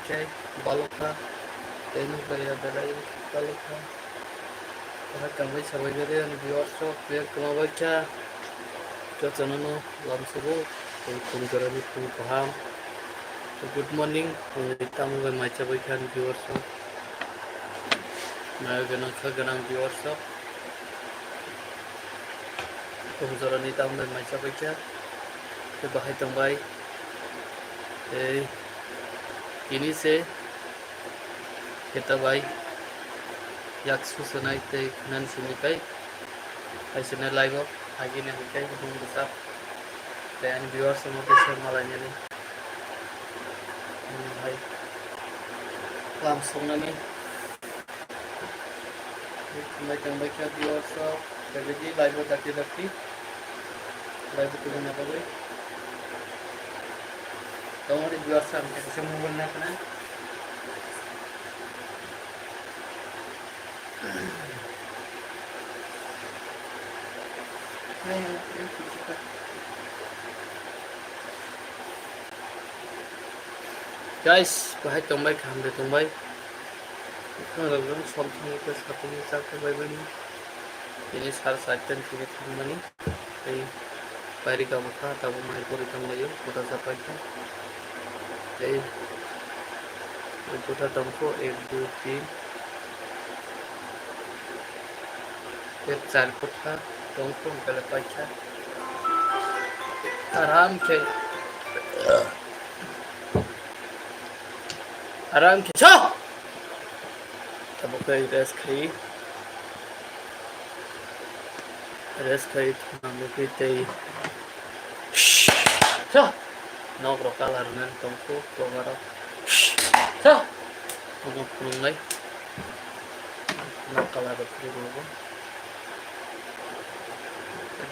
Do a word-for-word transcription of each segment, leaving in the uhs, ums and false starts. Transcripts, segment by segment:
khe balokha, tei nukjagwi belai balokha. Bahai tongbai sabaigari ani viewers rok, biyar kwma baikha. Jotono no lamsogo, tei phung jorani phung kaham. Good morning, tamo bai mai chabaikha ani viewers rok. Nayo gwnang kha gwnang viewers rok. Phung jorani tamo bai mai chabaikha. Tei bahai tongbai. Tei tini se keta bai yak susunai tei khwnani simi kai. Hai sini live o hagini hai kai bung bwsap. Tei ani viewers no tei se malainani. Hai. Lam songnani. Mai tongbai kha viewers rok, bebaidi live o dakti dakti. Live o tubuna bagwi. Tongmani viewers ang kaisa mobile naikha na. Guys, bahai tongbai, kaham de tongbai. Khwngrok jang som thangwi khe satung ni chak thangbai bini. Tini sar side ten thangwi thangmani. Tei pairika bwkha tabuk mai pori tanglaio, kwtal chapai kha. Tei kotha tongkho ek, dui, tin. Tei char kotha tongkho, hwnkhe le paikha. Aram khe, aram khe sa. Tabuk khe rest khai, rest khai thangna nugwi tei sa. Nok rok colour rwna tongkho, boba rok. Sa. Omo phunuknai. Nok colour rok phunukgo.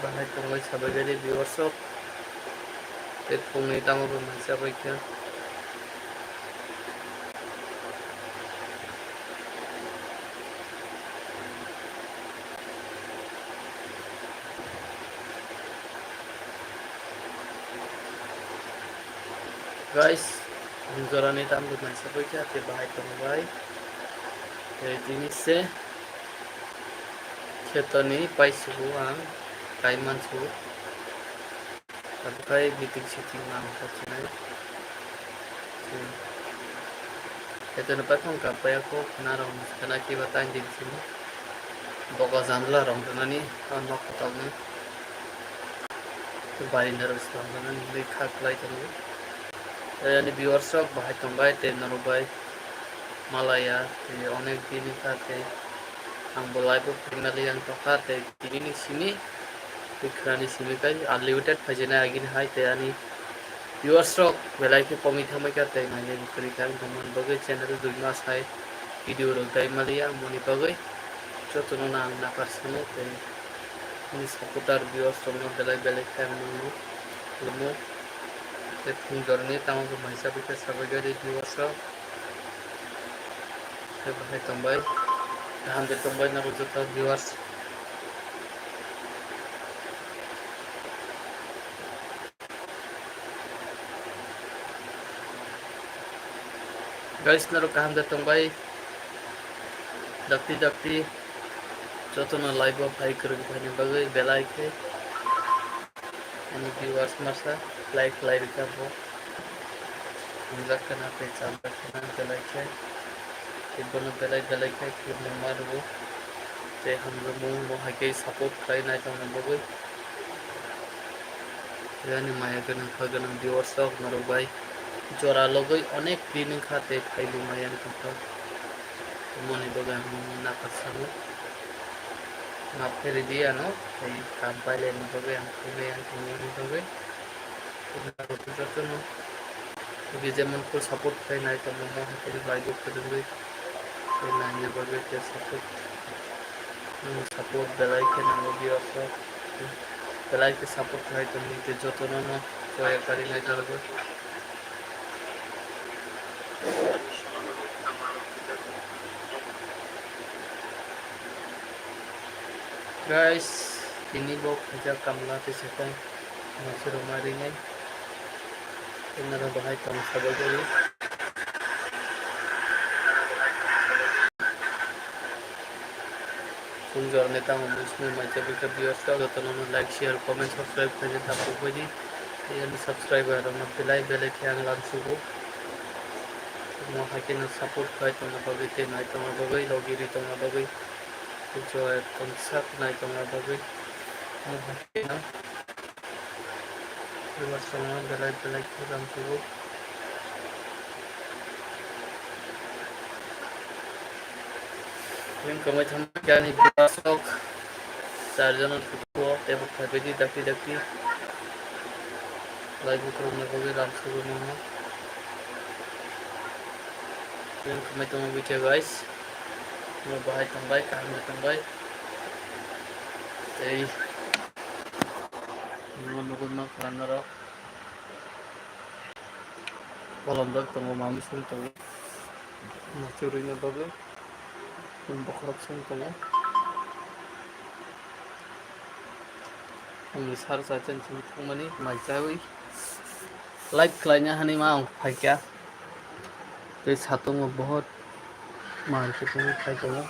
Bahai tongbai sabaigari viewers rok. Tei phungni tamo bo mai chabaikha. Guys, phung jorani tamo bo mai chabaikha, tei bahai tongbai. Tei tini se khetoni paisugo ang, kaimansugo. Abo khai biting siting mang kha chinai. Etono pai phang kap paiya kho khna rok khna kiba tain din sini. Bogo janla rok rwnani o nok kotor ni. Barinda rok swkang rwnani hinwi kha kwlai tongo. Tei ani viewers rok bahai tongbai tei norok bai malaya tei onek din wngkha tei ang bo live o phai mali ang tongkha tei tini ni simi. Tei khwnani simi kai unlimited phaisinai agini hai tei ani viewers rok belai khe komwi thangbai kha tei nainai bo kwrwi kha wngkha moni bagwi channel dui mas hai video rok dai maliya moni bagwi jotono no ang napar sano tei ani supporter viewers rokno belai belai khe ang nangno khulumo tei phung jorani tamo bo mai chabai khe sabai gari viewers rok. Tei bahai tongbai, kaham de tongbai norok joto viewers. Guys, norok kaham de tongbai, dakti dakti jotono live o phai kwrwng phaini bagwi belai khe. Ani viewers masa like khlai rikha bo. Hamjak khna tei chamjak khna belai khe. Tei bono belai belai khe khulumung ma rwo. Tei hamjakmung bo hai khe support khlai nai tongna bagwi. Tei ani maya gwnang kha gwnang viewers rok norok bai jora logwi onek din wngkha tei phaibo maya wngkha. Moni bagwi ang nokha sango. Maaf khe ridi ano, tei kam pailai ni bagwi ang thangwi ang thangmani bagwi. Jotono je jemon full support khlai nai tongo, mo hai khe bai bo kwrwngwi tei naina bagwi tei support, hmm, support belai khe nango viewers rok. Belai khe support khlai tongdi tei jotono no koya kari nai tongo. Guys, tini bo khaijak kamla tei swkang masa rwma rinai. Tei noro bahai tong sabai gari. Tong jorani tamo mui swnwi mai chabwi khe viewers rok jotono no like, share, comment, subscribe khaina ta pokbai di. Tei ani subscriber rokno belai belai khe ang lam sugo. Mo hai kheno support khlai tongna bagwi tei nai tongna bagwi, logi rwi tongna bagwi, joy tongsa nai tongna bagwi. Mo hai kheno Viewers rokno belai belai khe lam sugo. Wngkha mai thangma khe ani viewers rok char jona thukuo tei bo khlaibaidi dakti dakti. Lai bukrukni bagwi lam sugo nangma. Wngkha mai tongo bikhe guys. Mo bahai tongbai, kaham tongbai. Tei Nukgo, nukgo, ma khlai norok. Bolong dok tongo, mamung song tongo. Muchurui no bagwi. Bokhorok song tongo. Ani sar sa chen chini thangmani, mai chawi. Live khlaina hani ma ang phaikha. Tei satungo bohot marketing khai tongo.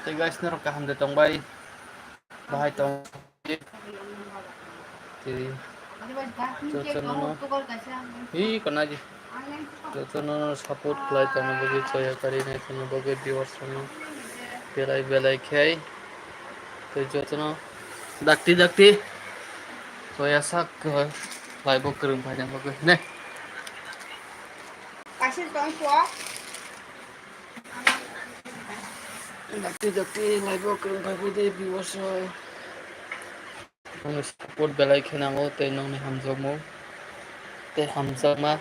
Tei guys, norok kaham de tongbai? Bahai tong. Tei jotono hi kona di. Jotono support khlai tongna bagwi, choya kari nai tongna bagwi, viewers rokno belai belai khe. Tei jotono dakti dakti choya sak khlai bo kwrwng phaina bagwi ne. Kaisa tong kho. Dakti dakti live o kwrwng phaibai de viewers rok. Nokni support belai khe nango tei nokni hamjakmung tei hamjakma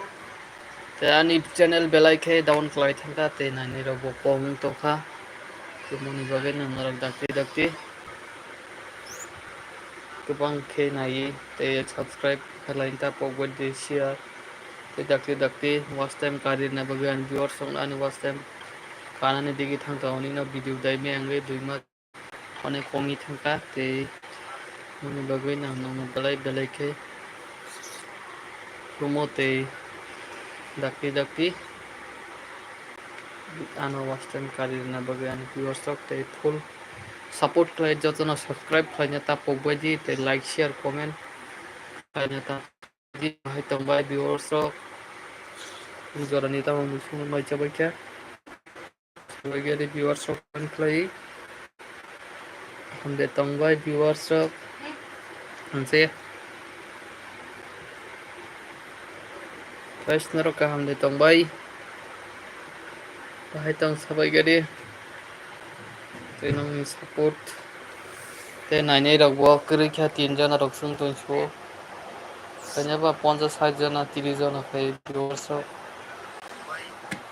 tei ani channel belai khe down khlai thangkha tei nainai rok bo kok wng tongkha. Tei moni bagwi nang norok dakti dakti kwbang khe naiwi tei subscribe khlai ta pokbai de share. Tei dakti dakti watch time kari rwna bagwi ani viewers rok ani watch time kanani digi thangkha, hwnwi no video dai me wngwi dui ma onek wngwi thangkha tei moni bagwi nang nokno belai belai khe khulumo tei dakti dakti ano watch time kari rwna bagwi ani viewers rok tei full support khlai jotono subscribe khlaina ta pokbai di tei like share comment khlaina ta. Di bahai tongbai viewers rok. Jorani tamo muchung mai chabai kha. Chabai kha di viewers rok comment khlai. Hamde tongbai viewers rok. Hamse. Guys, norok kaham de tongbai. Bahai tong sabai kha di. Tei nokni support. Tei nainai rok bo kwrwi kha tin jona rok chwng tong sio. Kanya ba ponchas sait jona, tris jona khai viewers rok.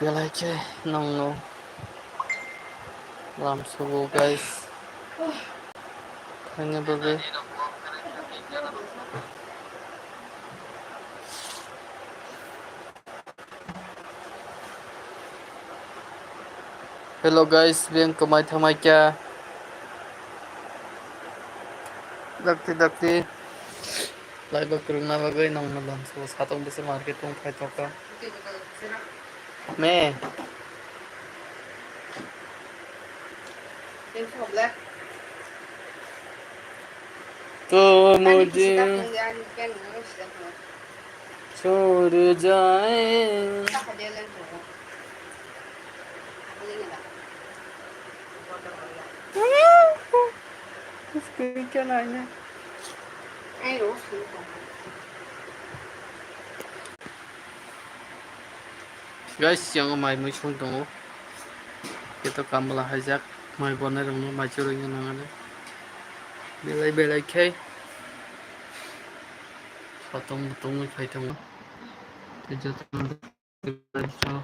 Belai khe nokno lam sugo guys. Kanya bagwi. Hello guys, beng kwmai thamai kya? Dakti dakti. Lai ba kwrwngna bagwi nongno lamso satong bisi market tong phai thokha. Me. To mujhe छोड़ जाए। Screen kya naina? Guys, yango mai mui song tongo. Keto kamla haijak, mai bonai rokno mai choroi nangani. Belai belai khe. Sotong tongwi phai tongo. Tei joto no